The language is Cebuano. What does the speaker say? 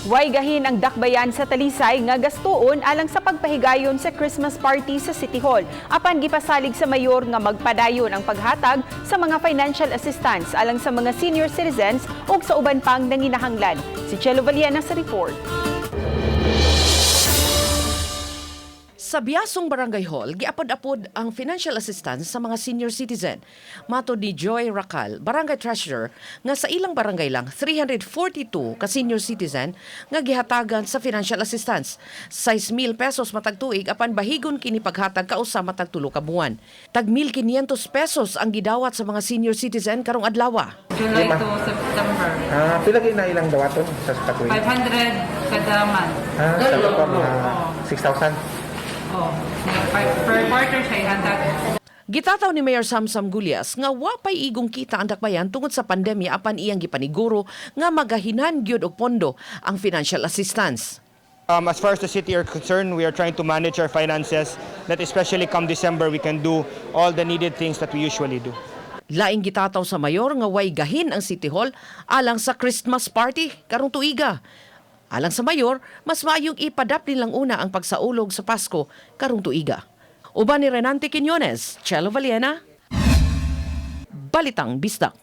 Way gahin ang dakbayan sa Talisay nga gastuon alang sa pagpahigayon sa Christmas party sa City Hall. Apan gipasalig sa mayor nga magpadayon ang paghatag sa mga financial assistance alang sa mga senior citizens ug sa uban pang nanginahanglan. Si Chelo Valiena sa report. Sa Biasong Barangay Hall, giapod-apod ang financial assistance sa mga senior citizen. Matod ni Joy Racal, barangay treasurer, nga sa ilang barangay lang 342 ka senior citizen nga gihatagan sa financial assistance. 6,000 pesos matag tuig, apan bahigon kini paghatag kausa matag 3 ka buwan. Tag 1,500 pesos ang gidawat sa mga senior citizen karong adlaw. July Lima. To September. Ah, pila kay na ilang dawaton sa patuig? 500 kada month. Ah, sa ko mga 6,000. Oh. Per quarter siya ihatag. Gitataw ni Mayor Samsam Gullas nga wa pay igong kita ang dakbayan tungod sa pandemya, apan iyang gipaniguro nga magahinan gyud og pondo ang financial assistance. As far as the city are concerned, we are trying to manage our finances that especially come December, we can do all the needed things that we usually do. Laing gitataw sa mayor nga way gahin ang City Hall alang sa Christmas party karong tuiga. Alang sa mayor, mas maayong ipadap nilang una ang pagsaulog sa Pasko karong tuiga. Uban ni Renante Quiñones, Chelo Valiena, Balitang Bisdak.